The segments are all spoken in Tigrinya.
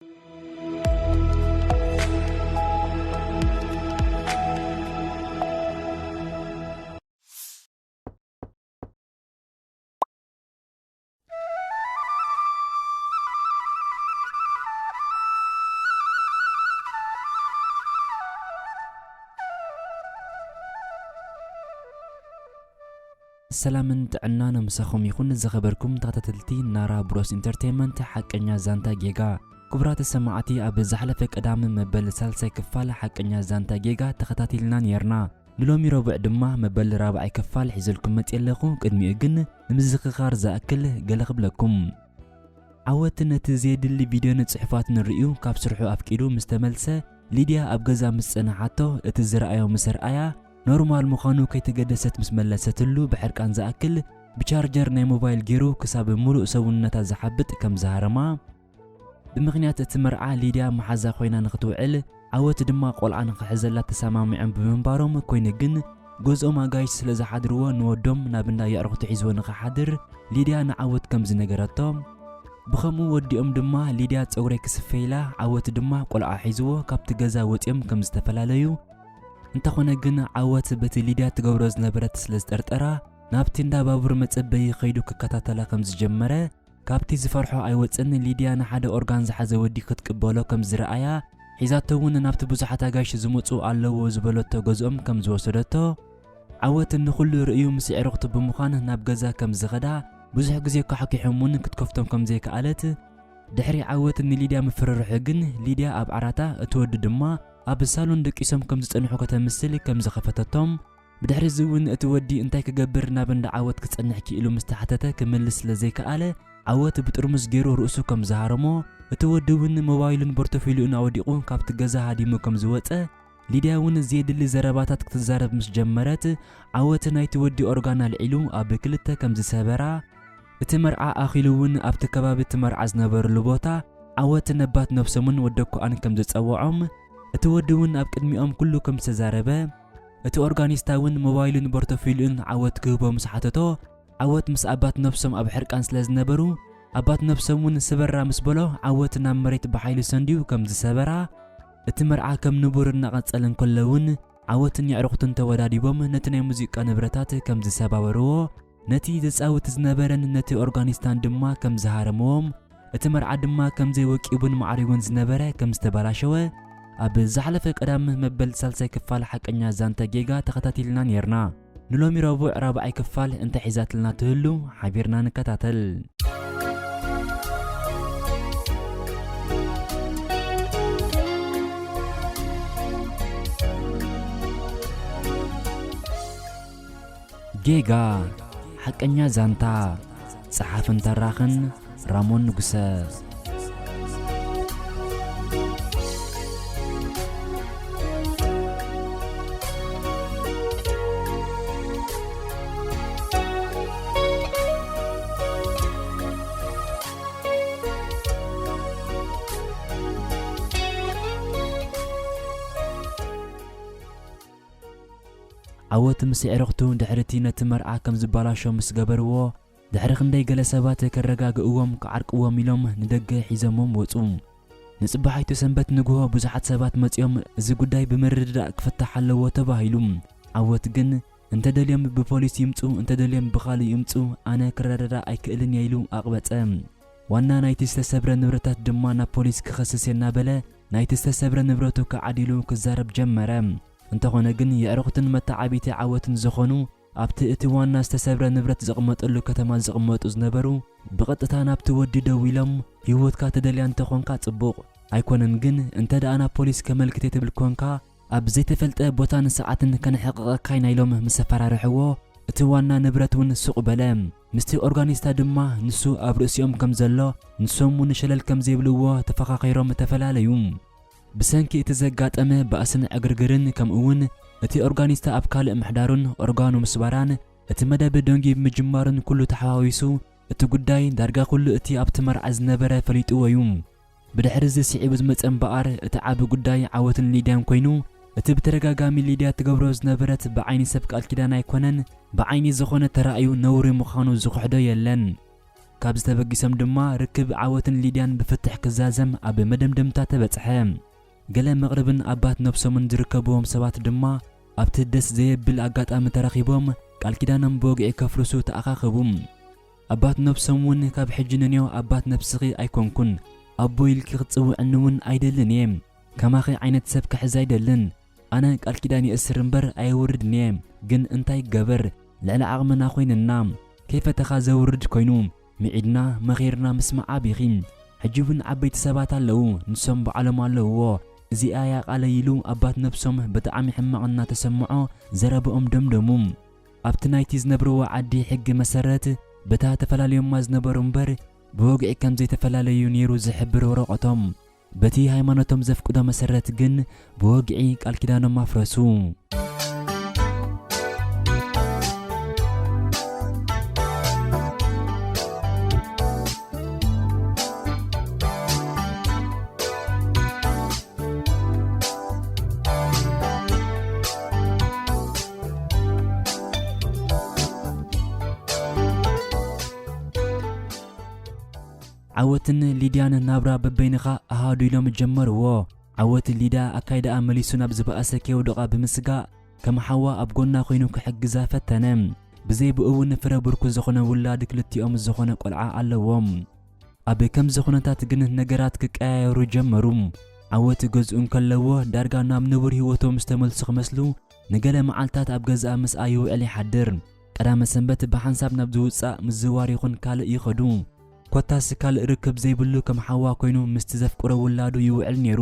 ሰላምን ጥዕናን ምሳኹም ይኹን፣ ዝኸበርኩም ተኸታተልቲ ናራ ብሮስ ኢንተርቴይንመንት ሓቀኛ ዛንታ ጌጋ። ክቡራት ሰማዕቲ፣ ኣብ ዝሓለፈ ቀዳም መበል ሳልሳይ ክፋል ሓቀኛ ዛንታ ጌጋ ተኸታቲልና ነይርና። ንሎሚ ረቡዕ ድማ መበል ራብዓይ ክፋል ሒዘልኩም መፅየ ኣለኹ። ቅድሚኡ ግን ንምዝኽኻር ዝኣክል ገለ ክብለኩም። ዓወት ነቲ ዘየድሊ ቪድዮን ጽሑፋትን ርእዩ ካብ ስርሑ ኣፍቂዱ ምስ ተመልሰ፣ ሊድያ ኣብ ገዛ ምስ ጸንሓቶ፣ እቲ ዝረኣዮ ምስ ኣርኣያ፣ ኖርማል ምዃኑ ከይተገደሰት ምስ መለሰትሉ፣ ብሕርቃን ዝኣክል ብቻርጀር ናይ ሞባይል ገይሩ ክሳብ ምሉእ ሰውነታ ዝሓብጥ ከም ዝሃረማ፣ ብምኽንያት እቲ መርዓ ሊድያ መሓዛ ኮይና ንኽትውዕል፣ ዓወት ድማ ቆልዓ ንኽሕዘላ ተሰማሚዖም ብምንባሮም፣ ኮይኑ ግን ገዝኦም ኣጋይሽ ስለ ዝሓድርዎ ንወዶም ናብ እንዳ የዕርኽቱ ሒዝዎ ንኽሓድር ሊድያ ንዓወት ከም ዝነገረቶ፣ ብኸምኡ ወዲኦም ድማ ሊድያ ጸጉረይ ክስፈ ኢላ፣ ዓወት ድማ ቆልዓ ሒዝዎ ካብቲ ገዛ ወጺኦም ከም ዝተፈላለዩ፣ እንተኾነ ግን ዓወት በቲ ሊድያ ትገብሮ ዝነበረት ስለ ዝጠርጠራ፣ ናብቲ እንዳ ባቡር መጸበዪ ከይዱ ክከታተላ ከም ዝጀመረ፣ ካብቲ ዝፈርሖ ኣይወጽን። ሊድያ ንሓደ ኦርጋን ዝሓዘ ወዲ ክትቅበሎ ከም ዝረኣያ፣ ሒዛቶ እውን ናብቲ ብዙሓት ኣጋይሽ ዝመጹ ኣለዎ ዝበለቶ ገዝኦም ከም ዝወሰደቶ፣ ዓወት ንኹሉ ርእዩ ምስ የዕርኽቱ ብምዃን ናብ ገዛ ከም ዝኸዳ፣ ብዙሕ ግዜ ኳሕኪሖም እውን ክትከፍቶም ከም ዘይከኣለት፣ ድሕሪ ዓወት ንሊድያ ምፍርርሑ ግን፣ ሊድያ ኣብ ዓራታ፣ እቲ ወዲ ድማ ኣብ ሳሎን ደቂሶም ከም ዝጸንሑ ከተምስል ከም ዝኸፈተቶም፣ ብድሕሪ እዚ እውን እቲ ወዲ እንታይ ክገብር ናብ እንዳ ዓወት ክጸንሕ ክኢሉ ምስ ተሓተተ ክምልስ ስለ ዘይከኣለ፣ ዓወት ብጥርሙስ ገይሩ ርእሱ ከም ዝሃረሞ፣ እቲ ወዲ እውን ሞባይሉን ፖርቶፊሊኡን ኣወዲቑ ካብቲ ገዛ ሃዲሙ ከም ዝወጸ፣ ሊድያ እውን ዘየድሊ ዘረባታት ክትዛረብ ምስ ጀመረት፣ ዓወት ናይቲ ወዲ ኦርጋን ኣልዒሉ ኣብ ክልተ ከም ዝሰበራ፣ እቲ መርዓ ኣኺሉ እውን ኣብቲ ከባቢ እቲ መርዓ ዝነበርሉ ቦታ ዓወት ነባት ነብሶምን ወደኮኣን ከም ዝጸውዖም፣ እቲ ወዲ እውን ኣብ ቅድሚኦም ኩሉ ከም ዝተዛረበ፣ እቲ ኦርጋኒስታ እውን ሞባይሉን ፖርቶፊሊኡን ዓወት ክህቦ ምስ ሓተቶ፣ ዓወት ምስ ኣባት ነብሶም ኣብ ሕርቃን ስለ ዝነበሩ፣ ኣባት ነብሶም እውን ስበራ ምስ በሎ፣ ዓወት ናብ መሬት ብሓይሊ ሰንድዩ ከም ዝሰበራ፣ እቲ መርዓ ከም ንቡር እናቐጸለ እንከሎ እውን፣ ዓወትን የዕርኽቱን ተወዳዲቦም ነቲ ናይ ሙዚቃ ንብረታት ከም ዝሰባበርዎ፣ ነቲ ዝጻወት ዝነበረን ነቲ ኦርጋኒስታን ድማ ከም ዝሃረምዎም፣ እቲ መርዓ ድማ ከም ዘይወቂቡን ማዕሪጉን ዝነበረ ከም ዝተበላሸወ፣ ኣብ ዝሓለፈ ቀዳም መበል ሳልሳይ ክፋል ሓቀኛ ዛንታ ጌጋ ተኸታቲልና ነይርና። ንሎሚ ረቡዕ ራብዓይ ክፋል እንታይ ሒዛትልና ትህሉ ሓቢርና ንከታተል። ጌጋ፣ ሓቀኛ ዛንታ፣ ጸሓፍን ተራኽን ራሞን ንጉሰ። ዓወት ምስ ኣዕሩኽቱ ድሕሪ እቲ ነቲ መርዓ ከም ዝበላሾ ምስ ገበርዎ፣ ድሕሪ ክንደይ ገለ ሰባት ከረጋግእዎም ክዓርቅዎም ኢሎም ንደገ ሒዞሞም ወጹ። ንጽባሒቱ ሰንበት ንግሆ ብዙሓት ሰባት መጺኦም፣ እዚ ጉዳይ ብምርድዳእ ክፍታሕ ኣለዎ ተባሂሉ። ዓወት ግን፣ እንተደልዮም ብፖሊስ ይምጹ፣ እንተደልዮም ብኻልእ ይምጹ፣ ኣነ ክረዳዳእ ኣይክእልን እየ ኢሉ ኣቕበጸ። ዋና ናይቲ ዝተሰብረ ንብረታት ድማ ናብ ፖሊስ ክኸስስ እየ እናበለ፣ ናይቲ ዝተሰብረ ንብረቱ ከዓዲሉ ክዛረብ ጀመረ። እንተኾነ ግን፣ የዕሩኽቱን መተዓብይቲ ዓወትን ዝኾኑ፣ ኣብቲ እቲ ዋና ዝተሰብረ ንብረት ዝቕመጠሉ ከተማ ዝቕመጡ ዝነበሩ፣ ብቐጥታ ናብቲ ወዲ ደዊሎም፣ "ህይወትካ ትደልያ እንተኾንካ ጽቡቕ፣ ኣይኮነን ግን፣ እንተ ደኣ ናብ ፖሊስ ከመልክት እየ ትብል ኮንካ፣ ኣብ ዘይተፈልጠ ቦታን ሰዓትን ከነሕቕቐካ ኢና" ኢሎም ምስ ኣፈራርሕዎ፣ እቲ ዋና ንብረት እውን ሱቕ በለ። ምስቲ ኦርጋኒስታ ድማ ንሱ ኣብ ርእሲኦም ከም ዘሎ፣ ንሶም እውን ሸለል ከም ዘይብልዎ ተፈኻኺሮም ተፈላለዩ። ብሰንኪ እቲ ዘጋጠመ ባእስን ዕግርግርን፣ ከምኡ እውን እቲ ኦርጋኒስታ ኣብ ካልእ ምሕዳሩን ኦርጋኑ ምስባራን፣ እቲ መደብ ደንጊ ብምጅማሩን ኩሉ ተሓዋዊሱ፣ እቲ ጉዳይ ዳርጋ ኩሉ እቲ ኣብቲ መርዓ ዝነበረ ፈሊጥዎ እዩ። ብድሕሪ እዚ ስዒቡ ዝመጸ እምበኣር፣ እቲ ዓቢ ጉዳይ ዓወትን ሊድያን ኮይኑ፣ እቲ ብተደጋጋሚ ሊድያ ትገብሮ ዝነበረት ብዓይኒ ሰብ ቃል ኪዳን ኣይኮነን፣ ብዓይኒ ዝኾነ ተራእዩ ነውሪ ምዃኑ ዝኽሕዶ የለን። ካብዚ ተበጊሶም ድማ ርክብ ዓወትን ሊድያን ብፍትሕ ክዛዘም ኣብ መደምደምታ ተበጽሐ። ገለ መቕርብን ኣባት ነብሶምን ዝርከብዎም ሰባት ድማ ኣብቲ ደስ ዘየብል ኣጋጣሚ ተራኺቦም ቃል ኪዳኖም ብወግዒ ከፍርሱ ተኣኻኸቡ። ኣባት ነብሶም እውን ካብ ሕጂ ንንዮ ኣባት ነብስኺ ኣይኮንኩን፣ ኣቦ ኢልኪ ክትጽውዕኒ እውን ኣይደልን እየ። ከማኺ ዓይነት ሰብ ክሕዝ ኣይደልን። ኣነ ቃል ኪዳን ይእስር እምበር ኣየውርድን እየ። ግን እንታይ ይገበር፣ ልዕሊ ዓቕምና ኮይንና። ከይፈተኻ ዘውርድ ኮይኑ፣ ምዒድና መኺርና ምስማዕ ኣቢኺ። ሕጂ እውን ዓበይቲ ሰባት ኣለዉ፣ ንሶም ባዕሎም ኣለውዎ። እዚኣ እያ ቃለይ ኢሉ ኣባት ነብሶም ብጣዕሚ ሕማቕ እናተሰምዖ ዘረብኦም ደምደሙ። ኣብቲ ናይቲ ዝነብርዎ ዓዲ ሕጊ መሰረት፣ በታ ተፈላለዮማ ዝነበሩ እምበር ብወግዒ ከም ዘይተፈላለዩ ነይሩ ዝሕብር ወረቐቶም። በቲ ሃይማኖቶም ዘፍቅዶ መሰረት ግን ብወግዒ ቃል ኪዳኖም ኣፍረሱ። ዓወትን ሊድያን ናብራ በበይንኻ ኣሃዱ ኢሎም ጀመርዎ። ዓወት ሊዳ ኣካይዳኣ መሊሱ ናብ ዝበኣሰ ከየውድቓ ብምስጋእ፣ ከም ሓዋ ኣብ ጎና ኮይኑ ክሕግዛ ፈተነ። ብዘይ ብኡ እውን ፍረ ብርኩ ዝኾነ ውላድ ክልቲኦም ዝኾነ ቆልዓ ኣለዎም። ኣብ ከምዚ ኩነታት ግን ነገራት ክቀያየሩ ጀመሩ። ዓወት ገዝኡ እንከለዎ ዳርጋ ናብ ንቡር ህይወቶም ዝተመልሱ ክመስሉ፣ ንገለ መዓልታት ኣብ ገዝኣ ምስኣ ይውዕል ይሓድር። ቀዳመ ሰንበት ብሓንሳብ ናብ ዝውጻእ ምዝዋር ይኹን ካልእ ይኸዱ። ኮታስ ካልእ ርክብ ዘይብሉ ከም ሓዋ ኮይኑ ምስቲ ዘፍቅሮ ውላዱ ይውዕል ነይሩ።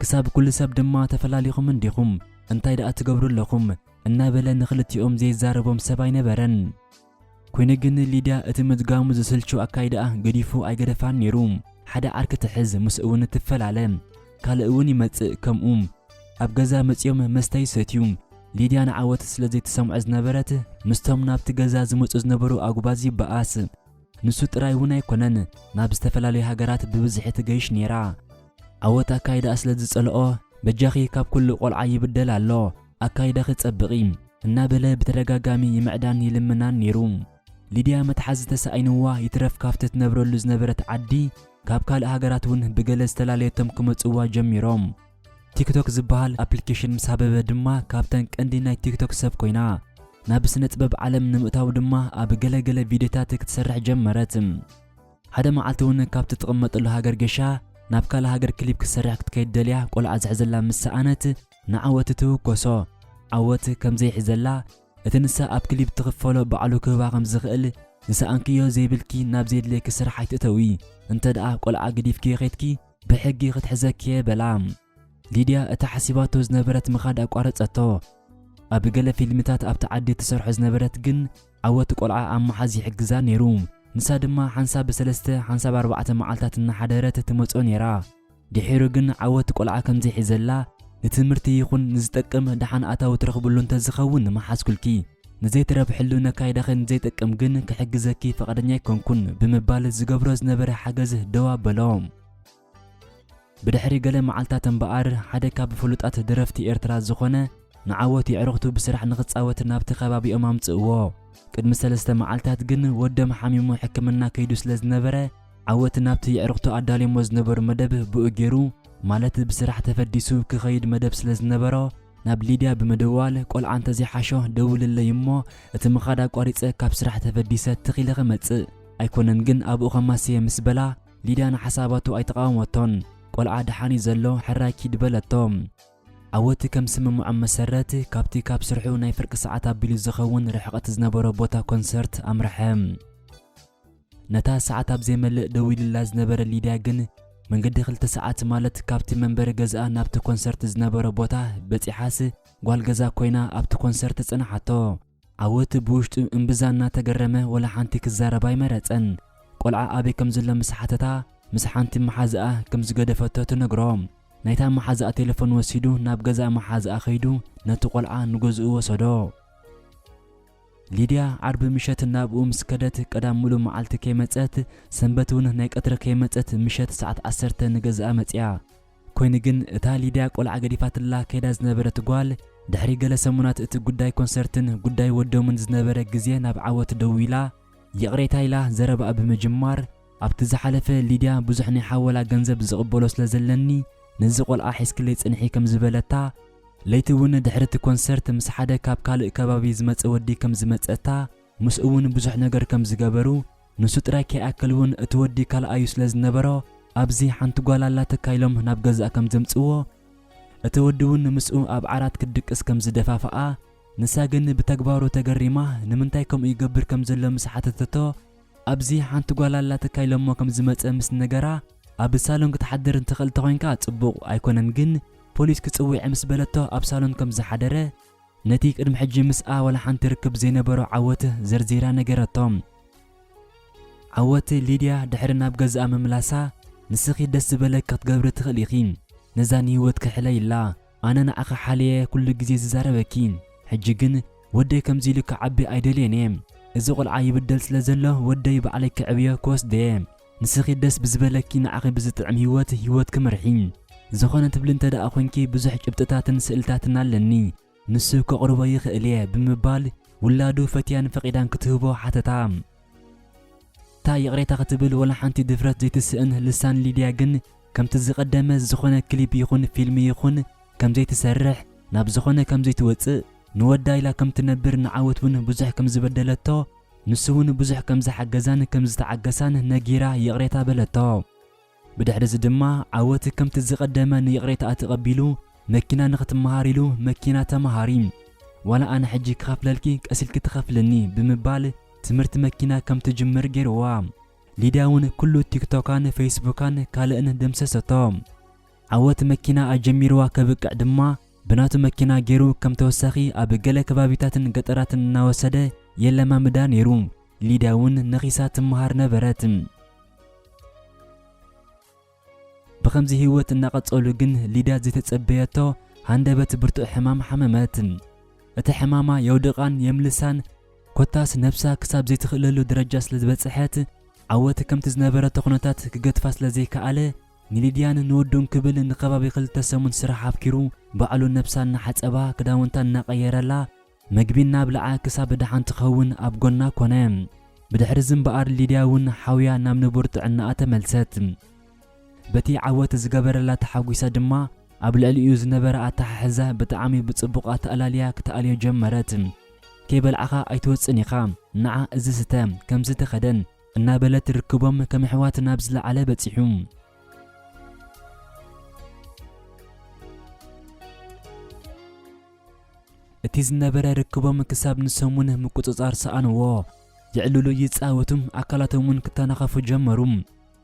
ክሳብ ኩሉ ሰብ ድማ "ተፈላሊኹም እንዲኹም? እንታይ ደኣ ትገብሩ ኣለኹም?" እናበለ ንኽልቲኦም ዘይዛረቦም ሰብ ኣይነበረን። ኮይኑ ግን ሊድያ እቲ ምድጋሙ ዝስልቹ ኣካይዳኣ ገዲፉ ኣይገደፋን ነይሩ። ሓደ ዓርኪ ትሕዝ፣ ምስኡ እውን ትፈላለ። ካልእ እውን ይመጽእ ከምኡ። ኣብ ገዛ መጺኦም መስተ ይሰትዩ። ሊድያ ንዓወት ስለ ዘይትሰምዖ ዝነበረት፣ ምስቶም ናብቲ ገዛ ዝመጹ ዝነበሩ ኣጉባዝ ይበኣስ። ንሱ ጥራይ እውን ኣይኮነን፣ ናብ ዝተፈላለዩ ሃገራት ብብዝሒ ትገይሽ ነይራ። ዓወት ኣካይዳኣ ስለ ዝጸልኦ፣ "በጃኺ ካብ ኩሉ ቆልዓ ይብደል ኣሎ፣ ኣካይዳኺ ጸብቒ" እናበለ ብተደጋጋሚ ይምዕዳን ይልምናን ነይሩ። ሊድያ መትሓዚ ተሳኢንዋ ይትረፍ ካብቲ ትነብረሉ ዝነበረት ዓዲ፣ ካብ ካልእ ሃገራት እውን ብገለ ዝተላለየቶም ክመጽዋ ጀሚሮም። ቲክቶክ ዝበሃል ኣፕሊኬሽን ምስ ሃበበ ድማ ካብተን ቀንዲ ናይ ቲክቶክ ሰብ ኮይና። ናብ ስነ ጥበብ ዓለም ንምእታው ድማ ኣብ ገለ ገለ ቪድዮታት ክትሰርሕ ጀመረት። ሓደ መዓልቲ እውን ካብ ትቕመጠሉ ሃገር ገሻ ናብ ካልእ ሃገር ክሊፕ ክትሰርሕ ክትከይድ ደልያ ቆልዓ ዝሕዘላ ምስ ሰኣነት ንዓወት ትውከሶ። ዓወት ከም ዘይሕዘላ፣ እቲ ንሳ ኣብ ክሊፕ ትኽፈሎ ባዕሉ ክህባ ከም ዝኽእል፣ ዝሰኣንክዮ ዘይብልኪ ናብ ዘየድልየኪ ስራሕ ኣይትእተዊ፣ እንተ ደኣ ቆልዓ ገዲፍክዮ ኬድኪ ብሕጊ ክትሕዘኪ እየ በላ። ሊድያ እታ ሓሲባቶ ዝነበረት ምኻድ ኣቋረጸቶ። ኣብ ገለ ፊልምታት ኣብቲ ዓዲ ትሰርሖ ዝነበረት ግን ዓወት ቆልዓ ኣብ ምሓዝ ይሕግዛ ነይሩ። ንሳ ድማ ሓንሳብ ብሰለስተ ሓንሳብ ኣርባዕተ መዓልታት እናሓደረት ትመጾ ነይራ። ድሒሩ ግን ዓወት ቆልዓ ከም ዘይሒዘላ፣ ንትምህርቲ ይኹን ንዝጠቅም ደሓን ኣታዊ ትረኽብሉ እንተዝኸውን ምሓዝኩልኪ፣ ንዘይትረብሕሉ ነካይዳኺ ንዘይጠቅም ግን ክሕግዘኪ ፍቓደኛ ኣይኮንኩን ብምባል ዝገብሮ ዝነበረ ሓገዝ ደው ኣበሎ። ብድሕሪ ገለ መዓልታት እምበኣር፣ ሓደ ካብ ፍሉጣት ደረፍቲ ኤርትራ ዝኾነ ንዓወት የዕሩኽቱ ብስራሕ ንኽጻወት ናብቲ ከባቢኦም ኣምጽእዎ። ቅድሚ ሰለስተ መዓልታት ግን ወዶም ሓሚሙ ሕክምና ከይዱ ስለ ዝነበረ፣ ዓወት ናብቲ የዕሩኽቱ ኣዳልዮሞ ዝነበሩ መደብ ብኡ ገይሩ፣ ማለት ብስራሕ ተፈዲሱ ክኸይድ መደብ ስለ ዝነበሮ፣ ናብ ሊድያ ብምድዋል፣ "ቆልዓ እንተዘይሓሾ ደውልለይ እሞ፣ እቲ ምኻድ ኣቋሪጸ ካብ ስራሕ ተፈዲሰ ትኽ ኢለ ክመጽእ። ኣይኮነን ግን ኣብኡ ከማስየ" ምስ በላ፣ ሊድያ ንሓሳባቱ ኣይተቓወመቶን። "ቆልዓ ደሓን እዩ ዘሎ፣ ሕራይ ኪድ" በለቶ። ዓወት ከም ስምምዖም መሰረት፣ ካብቲ ካብ ስርሑ ናይ ፍርቂ ሰዓት ኣቢሉ ዝኸውን ርሕቐት ዝነበሮ ቦታ ኮንሰርት ኣምርሐ። ነታ ሰዓት ኣብ ዘይመልእ ደዊሉላ ዝነበረ ሊድያ ግን፣ መንገዲ ክልተ ሰዓት ማለት ካብቲ መንበሪ ገዝኣ ናብቲ ኮንሰርት ዝነበረ ቦታ በጺሓስ፣ ጓል ገዛ ኮይና ኣብቲ ኮንሰርት ጸንሓቶ። ዓወት ብውሽጡ እምብዛ እናተገረመ ወላ ሓንቲ ክዛረብ ኣይመረጸን። ቆልዓ ኣበይ ከም ዘሎ ምስ ሓተታ፣ ምስ ሓንቲ መሓዝኣ ከም ዝገደፈቶ ትነግሮ። ናይታ መሓዝኣ ቴሌፎን ወሲዱ ናብ ገዛ መሓዝኣ ከይዱ ነቲ ቆልዓ ንገዝኡ ወሰዶ። ሊድያ ዓርቢ ምሸት ናብኡ ምስ ከደት፣ ቀዳም ሙሉእ መዓልቲ ከይመጸት፣ ሰንበት እውን ናይ ቀትሪ ከይመጸት፣ ምሸት ሰዓት ዓሰርተ ንገዝኣ መጽያ። ኮይኑ ግን እታ ሊድያ ቆልዓ ገዲፋትላ ከይዳ ዝነበረት ጓል፣ ድሕሪ ገለ ሰሙናት እቲ ጉዳይ ኮንሰርትን ጉዳይ ወዶምን ዝነበረ ግዜ ናብ ዓወት ደዊላ፣ ይቕሬታ ኢላ ዘረባኣ ብምጅማር፣ ኣብቲ ዝሓለፈ ሊድያ ብዙሕ ናይ ሓወላ ገንዘብ ዝቕበሎ ስለ ዘለኒ፣ ነዚ ቆልዓ ሒዝክለይ ጽንሒ ከም ዝበለታ፣ ለይቲ እውን ድሕሪ እቲ ኮንሰርት ምስ ሓደ ካብ ካልእ ከባቢ ዝመጸ ወዲ ከም ዝመጸታ፣ ምስኡ እውን ብዙሕ ነገር ከም ዝገበሩ፣ ንሱ ጥራይ ከይኣክል እውን እቲ ወዲ ካልኣዩ ስለ ዝነበሮ፣ ኣብዚ ሓንቲ ጓል ኣላትካ ኢሎም ናብ ገዛኣ ከም ዘምጽዎ፣ እቲ ወዲ እውን ምስኡ ኣብ ዓራት ክትድቅስ ከም ዝደፋፍኣ፣ ንሳ ግን ብተግባሩ ተገሪማ፣ ንምንታይ ከምኡ ይገብር ከም ዘሎ ምስ ሓተተቶ፣ ኣብዚ ሓንቲ ጓል ኣላትካ ኢሎሞ ከም ዝመጸ ምስ ነገራ፣ ኣብ ሳሎን ክትሓድር እንትኽእል ተኾይንካ ጽቡቕ ኣይኮነን፣ ግን ፖሊስ ክጽውዕ ምስ በለቶ ኣብ ሳሎን ከም ዝሓደረ፣ ነቲ ቅድሚ ሕጂ ምስኣ ዋላ ሓንቲ ርክብ ዘይነበሮ ዓወት ዘርዚራ ነገረቶ። ዓወት ሊድያ ድሕሪ ናብ ገዛኣ ምምላሳ፣ ንስኺ ደስ ዝበለኪ ክትገብሪ ትኽእሊ ኢኺ። ነዛ ንህይወትኪ ሕለይላ። ኣነ ንዓኺ ሓልየ ኩሉ ግዜ ዝዛረበኪ። ሕጂ ግን ወደይ ከምዚ ኢሉ ክዓቢ ኣይደልዮን እየ። እዚ ቆልዓ ይብደል ስለ ዘሎ ወደይ ባዕለይ ክዕብዮ ክወስዶ እየ። ንስኺ ደስ ብዝበለኪ ንዓኺ ብዝጥዕም ህይወት ህይወትኪ ምርሒ። ዝኾነ ትብሊ እንተ ደኣ ኾንኪ ብዙሕ ጭብጥታትን ስእልታትን ኣለኒ። ንሱ ከቕርቦ ይኽእል እየ ብምባል ውላዱ ፈትያን ፈቒዳን ክትህቦ ሓተታ። እታ ይቕሬታ ክትብል ወላ ሓንቲ ድፍረት ዘይትስእን ልሳን ሊድያ ግን ከምቲ ዝቐደመ ዝኾነ ክሊፕ ይኹን ፊልም ይኹን ከም ዘይትሰርሕ፣ ናብ ዝኾነ ከም ዘይትወጽእ፣ ንወዳ ኢላ ከም ትነብር፣ ንዓወት እውን ብዙሕ ከም ዝበደለቶ፣ ንሱ እውን ብዙሕ ከም ዝሓገዛን ከም ዝተዓገሳን ነጊራ ይቕሬታ በለቶ። ብድሕሪ እዚ ድማ ዓወት ከምቲ ዝቐደመ ንይቕሬታኣ ተቐቢሉ መኪና ንኽትመሃር ኢሉ መኪና ተመሃሪ። ዋላ ኣነ ሕጂ ክኸፍለልኪ ቀስ ኢልኪ ትኸፍልኒ ብምባል ትምህርቲ መኪና ከም ትጅምር ገይርዋ። ሊድያ እውን ኩሉ ቲክቶካን ፌስቡካን ካልእን ደምሰሰቶ። ዓወት መኪና ኣጀሚርዋ ከብቅዕ ድማ ብናቱ መኪና ገይሩ ከም ተወሳኺ ኣብ ገለ ከባቢታትን ገጠራትን እናወሰደ የለማምዳ ነይሩ። ሊድያ እውን ነኺሳ ትመሃር ነበረት። ብኸምዚ ህይወት እናቐጸሉ ግን ሊድያ ዘይተጸበየቶ ሃንደበት ብርቱዕ ሕማም ሓመመት። እቲ ሕማማ የውድቓን የምልሳን ኮታስ ነብሳ ክሳብ ዘይትኽእለሉ ደረጃ ስለ ዝበጽሐት ዓወት ከምቲ ዝነበረቶ ኩነታት ክገድፋ ስለ ዘይከኣለ ንሊድያን ንወዱን ክብል ንከባቢ ክልተ ሰሙን ስራሕ ኣፍኪሩ ባዕሉ ነብሳ እናሓጸባ ክዳውንታ እናቐየረላ መግቢ እናብልዓ ክሳብ ደሓን ትኸውን ኣብ ጎና ኮነ። ብድሕሪ እዚ እምበኣር ሊድያ እውን ሓውያ ናብ ንቡር ጥዕናኣ ተመልሰት። በቲ ዓወት ዝገበረላ ተሓጒሳ ድማ ኣብ ልዕሊኡ ዝነበረ ኣተሓሕዛ ብጣዕሚ ብጽቡቕ ኣተኣላልያ ክትኣልዮ ጀመረት። ከይበላዕኻ ኣይትወጽን ኢኻ፣ ንዓ እዚ ስተ፣ ከምዚ ተኸደን እናበለት ርክቦም ከም ኣሕዋት ናብ ዝለዓለ በጺሑ። እቲ ዝነበረ ርክቦም ክሳብ ንሰሙን ምቁጽጻር ሰኣንዎ። ይዕልሉ ይጻወቱ፣ ኣካላቶም እውን ክተናኸፉ ጀመሩ።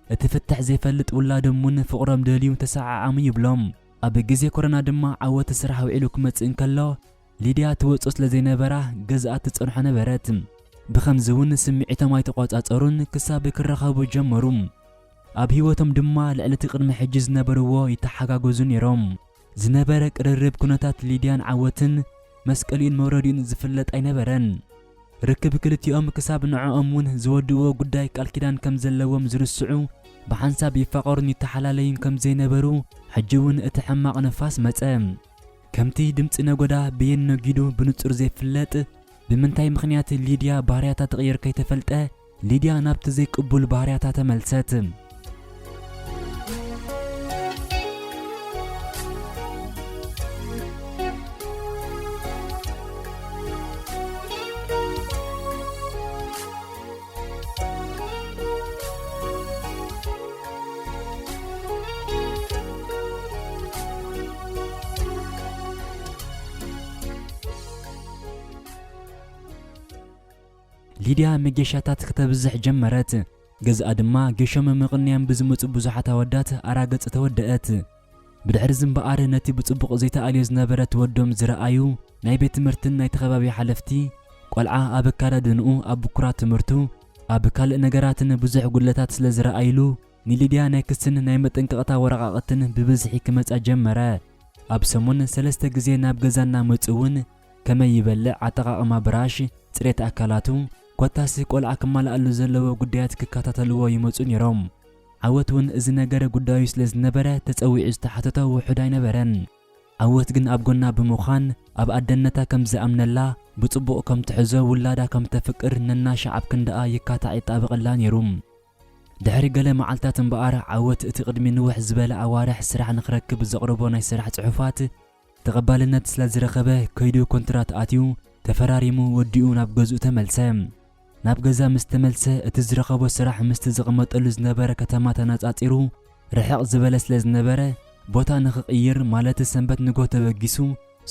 እቲ ፍትሕ ዘይፈልጥ ውላዶም እውን ፍቕሮም ደልዩ ተሰዓዓሙ ይብሎም። ኣብ ግዜ ኮሮና ድማ ዓወት ስራሕ ውዒሉ ክመጽእ እንከሎ ሊድያ ትወጾ ስለ ዘይነበራ ገዝኣ ትጸንሖ ነበረት። ብኸምዚ እውን ስምዒቶም ኣይተቖጻጸሩን ክሳብ ክራኸቡ ጀመሩ። ኣብ ህይወቶም ድማ ልዕሊ እቲ ቅድሚ ሕጂ ዝነበርዎ ይተሓጋገዙ ነይሮም። ዝነበረ ቅርርብ ኩነታት ሊድያን ዓወትን መስቀሊኡን መውረዲኡን ዝፍለጥ ኣይነበረን። ርክብ ክልቲኦም ክሳብ ንዕኦም እውን ዝወድእዎ ጉዳይ ቃል ኪዳን ከም ዘለዎም ዝርስዑ ብሓንሳብ ይፋቐሩን ይተሓላለዩን ከም ዘይነበሩ ሕጂ እውን እቲ ሕማቕ ንፋስ መጸ። ከምቲ ድምጺ ነጎዳ ብየን ነጊዱ ብንጹር ዘይፍለጥ ብምንታይ ምኽንያት ሊድያ ባህርያታ ትቕይር ከይተፈልጠ ሊድያ ናብቲ ዘይቅቡል ባህርያታ ተመልሰት። ሊድያ መገሻታት ከተብዝሕ ጀመረት። ገዝኣ ድማ ጌሾ ምምቕንያም ብዝመጹ ብዙሓት ኣወዳት ኣራገጽ ተወደአት። ብድሕሪ እዚ እምበኣር ነቲ ብጽቡቕ ዘይተኣልዮ ዝነበረት ወዶም ዝረኣዩ ናይ ቤት ትምህርትን ናይቲ ከባቢ ሓለፍቲ፣ ቆልዓ ኣብ ኣከዳድንኡ ኣብ ብኩራት ትምህርቱ ኣብ ካልእ ነገራትን ብዙሕ ጉድለታት ስለ ዝረኣይሉ ንሊድያ ናይ ክስን ናይ መጠንቀቕታ ወረቓቕትን ብብዝሒ ክመጻ ጀመረ። ኣብ ሰሙን ሰለስተ ግዜ ናብ ገዛ እናመጹ እውን ከመይ ይበልዕ፣ ኣጠቓቕማ ብራሽ፣ ጽሬት ኣካላቱ፣ ኮታስ ቆልዓ ክማልኣሉ ዘለዎ ጉዳያት ክከታተልዎ ይመጹ ነይሮም። ዓወት እውን እዚ ነገር ጉዳዩ ስለ ዝነበረ ተጸዊዑ ዝተሓተቶ ውሑድ ኣይነበረን። ዓወት ግን ኣብ ጎና ብምዃን ኣብ ኣደነታ ከም ዝኣምነላ፣ ብጽቡቕ ከም ትሕዞ፣ ውላዳ ከም ተፍቅር ነናሻዕ ኣብ ክንዳኣ ይካታዕ ይጣበቐላ ነይሩ። ድሕሪ ገለ መዓልታት እምበኣር ዓወት እቲ ቅድሚ ንውሕ ዝበለ ኣዋርሕ ስራሕ ንኽረክብ ዘቕረቦ ናይ ስራሕ ጽሑፋት ተቐባልነት ስለ ዝረኸበ ከይዱ ኮንትራት ኣትዩ ተፈራሪሙ ወዲኡ ናብ ገዝኡ ተመልሰ። ናብ ገዛ ምስ ተመልሰ እቲ ዝረኸቦ ስራሕ ምስቲ ዝቕመጠሉ ዝነበረ ከተማ ተነጻጺሩ ርሕቕ ዝበለ ስለ ዝነበረ ቦታ ንኽቕይር ማለት ሰንበት ንጎ ተበጊሱ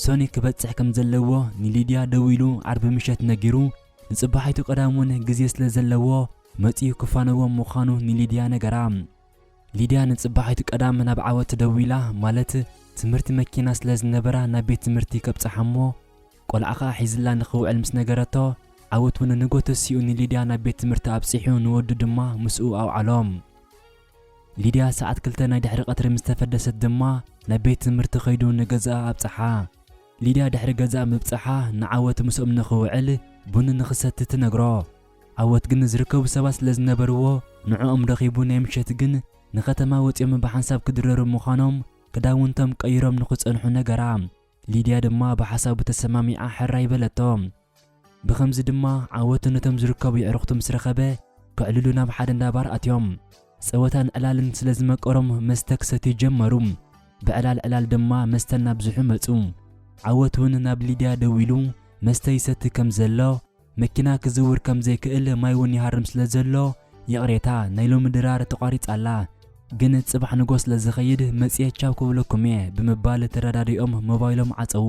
ሶኒ ክበጽሕ ከም ዘለዎ ንሊድያ ደዊሉ ዓርቢ ምሸት ነጊሩ ንጽባሒቱ ቀዳም እውን ግዜ ስለ ዘለዎ መጺኡ ክፋነዎም ምዃኑ ንሊድያ ነገራ። ሊድያ ንጽባሒቱ ቀዳም ናብ ዓወት ደዊላ ማለት ትምህርቲ መኪና ስለ ዝነበራ ናብ ቤት ትምህርቲ ከብጽሓ እሞ ቆልዓ ኸኣ ሒዝላ ንኽውዕል ምስ ነገረቶ ዓወት እውን ንጎ ተሲኡ ንሊድያ ናብ ቤት ትምህርቲ ኣብጺሑ ንወዱ ድማ ምስኡ ኣውዓሎም። ሊድያ ሰዓት ክልተ ናይ ድሕሪ ቀትሪ ምስ ተፈደሰት ድማ ናብ ቤት ትምህርቲ ከይዱ ንገዛኣ ኣብጽሓ። ሊድያ ድሕሪ ገዛኣ ምብጽሓ ንዓወት ምስኦም ንኽውዕል ቡን ንኽሰቲ ትነግሮ። ዓወት ግን ዝርከቡ ሰባት ስለ ዝነበርዎ ንዕኦም ረኺቡ ናይ ምሸት ግን ንኸተማ ወጺኦም ብሓንሳብ ክድረሩ ምዃኖም ክዳውንቶም ቀይሮም ንኽጸንሑ ነገራ። ሊድያ ድማ ብሓሳቡ ተሰማሚዓ ሕራይ በለቶ። ብኸምዚ ድማ ዓወት ነቶም ዝርከቡ የዕሩኽቱ ምስ ረኸበ ከዕልሉ ናብ ሓደ እንዳ ባር ኣትዮም። ጸወታን ዕላልን ስለ ዝመቀሮም መስተ ክሰትዩ ጀመሩ። ብዕላል ዕላል ድማ መስተ እናብዝሑ መጹ። ዓወት እውን ናብ ሊድያ ደዊሉ መስተ ይሰቲ ከም ዘሎ መኪና ክዝውር ከም ዘይክእል ማይ እውን ይሃርም ስለ ዘሎ ይቕሬታ ናይ ሎሚ ድራር ተቋሪጻ ኣላ፣ ግን ጽባሕ ንጎ ስለ ዝኸይድ መጽየ ቻው ክብለኩም እየ ብምባል ተረዳዲኦም ሞባይሎም ዓጸዉ።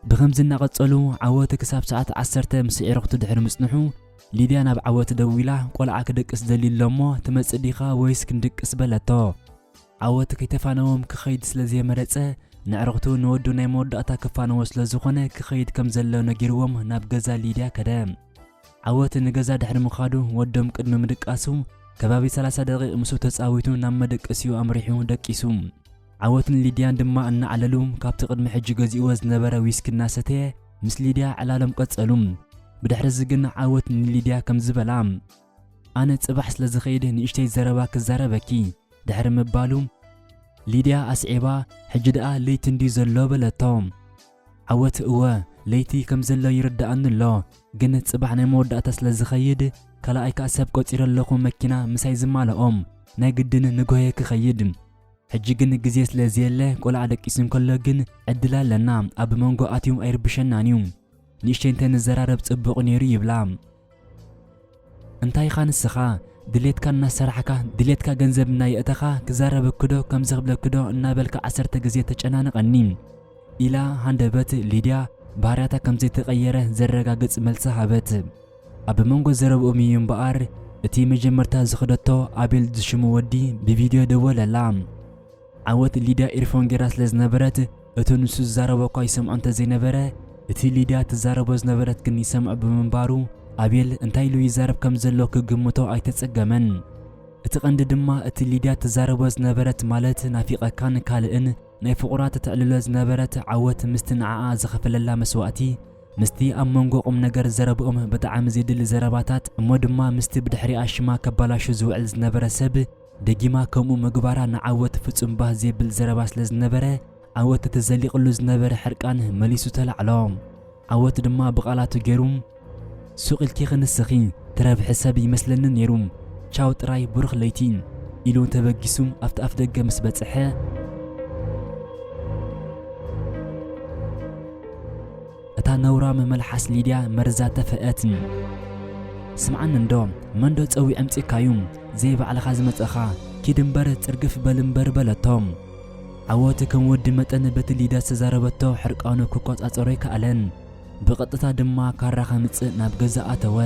ብኸምዚ እናቐጸሉ ዓወት ክሳብ ሰዓት ዓሰርተ ምስ ኣዕሩኽቱ ድሕሪ ምጽንሑ ሊድያ ናብ ዓወት ደዊላ ቆልዓ ክደቅስ ደልዩ ኣሎ እሞ ትመጽእ ዲኻ ወይስ ክንድቅስ በለቶ። ዓወት ከይተፋነዎም ክኸይድ ስለ ዘይመረጸ ንዕሩኽቱ ንወዱ ናይ መወዳእታ ክፋነዎ ስለ ዝኾነ ክኸይድ ከም ዘሎ ነጊርዎም ናብ ገዛ ሊድያ ከደ። ዓወት ንገዛ ድሕሪ ምኻዱ ወዶም ቅድሚ ምድቃሱ ከባቢ ሰላሳ ደቂቕ ምስኡ ተጻዊቱ ናብ መደቀሲኡ ኣምሪሑ ደቂሱ። ዓወትን ሊድያን ድማ እናዓለሉ ካብቲ ቅድሚ ሕጂ ገዚእዎ ዝነበረ ዊስኪ እናሰተየ ምስ ሊድያ ዕላሎም ቀጸሉ። ብድሕሪ እዚ ግን ዓወት ንሊድያ ከምዚ በላ፣ ኣነ ጽባሕ ስለ ዝኸይድ ንእሽተይ ዘረባ ክዛረበኪ ድሕሪ ምባሉ ሊድያ ኣስዒባ ሕጂ ደኣ ለይቲ እንድዩ ዘሎ በለቶ። ዓወት እወ ለይቲ ከም ዘሎ ይርድኣኒ ኣሎ፣ ግን ጽባሕ ናይ መወዳእታ ስለ ዝኸይድ ካልኣይ ከኣ ሰብ ቆጺረ ኣለኹ መኪና ምሳይ ዝማልኦም ናይ ግድን ንጎየ ክኸይድ። ሕጂ ግን ግዜ ስለ ዘየለ ቆልዓ ደቂሱ እንከሎ ግን ዕድል ኣለና፣ ኣብ መንጎ ኣትዩ ኣይርብሸናን እዩ። ንእሽተይ እንተ ንዘራረብ ጽቡቕ ነይሩ ይብላ። እንታይ ኢኻ ንስኻ ድሌትካ እናሰራሕካ ድሌትካ ገንዘብ እናየእተኻ ክዛረበክዶ ከምዚ ክብለክዶ እናበልካ ዓሰርተ ግዜ ተጨናንቐኒ ኢላ ሃንደበት ሊድያ ባህርያታ ከም ዘይተቐየረ ዘረጋግጽ መልሲ ሃበት። ኣብ መንጎ ዘረብኦም እዩ እምበኣር እቲ መጀመርታ ዝኸደቶ ኣቤል ዝሽሙ ወዲ ብቪድዮ ደወለላ። ዓወት ሊድያ ኢርፎን ጌራ ስለ ዝነበረት እቱ ንሱ ዝዛረቦ እኳ ይሰምዖ እንተ ዘይነበረ እቲ ሊድያ ትዛረቦ ዝነበረት ግን ይሰምዖ ብምንባሩ ኣቤል እንታይ ኢሉ ይዛረብ ከም ዘሎ ክግምቶ ኣይተጸገመን። እቲ ቀንዲ ድማ እቲ ሊድያ ትዛረቦ ዝነበረት ማለት ናፊቐካን ካልእን ናይ ፍቑራ ተተዕልሎ ዝነበረት ዓወት ምስቲ ንዓኣ ዝኸፈለላ መስዋእቲ ምስቲ ኣብ መንጎ ቁም ነገር ዘረብኦም ብጣዕሚ ዜድሊ ዘረባታት እሞ ድማ ምስቲ ብድሕሪኣ ሽማ ከባላሹ ዝውዕል ዝነበረ ሰብ ደጊማ ከምኡ ምግባራ ንዓወት ፍጹም ባህ ዜብል ዘረባ ስለ ዝነበረ ዓወት እቲ ዘሊቕሉ ዝነበረ ሕርቃን መሊሱ ተላዕሎ። ዓወት ድማ ብቓላቱ ገይሩ ሱቕ ኢልኪ ክንስኺ ትረብሒ ሰብ ይመስለኒ ነይሩ። ቻው ጥራይ ብሩኽ ለይቲ ኢሉ ተበጊሱ ኣብቲ ኣፍ ደገ ምስ በጽሐ እታ ነውራም መልሓስ ሊድያ መርዛ ተፈአት። ስምዓኒ እንዶ መንዶ ጸዊዕ ኣምጺእካዩ ዘይባዕልኻ ዝመጸኻ ኪድ እምበር ጽርግፍ በል እምበር በለቶ። ዓወት ከም ወዲ መጠን በቲ ሊድያ ዝተዛረበቶ ሕርቃኑ ክቆጻጸሮ ኣይከኣለን። ብቐጥታ ድማ ካራ ከምጽእ ናብ ገዛ ኣተወ።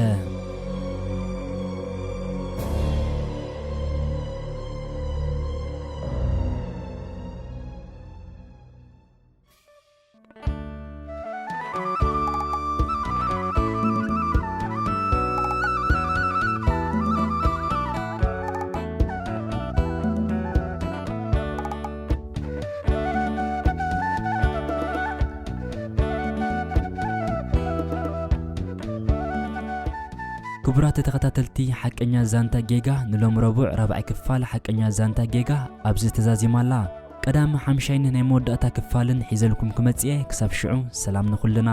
ክቡራት ተኸታተልቲ ሓቀኛ ዛንታ ጌጋ፣ ንሎም ረቡዕ ራብዓይ ክፋል ሓቀኛ ዛንታ ጌጋ ኣብዚ ተዛዚማ ኣላ። ቀዳም ሓምሻይን ናይ መወዳእታ ክፋልን ሒዘልኩም ክመጽእ እየ። ክሳብ ሽዑ ሰላም ንኹልና።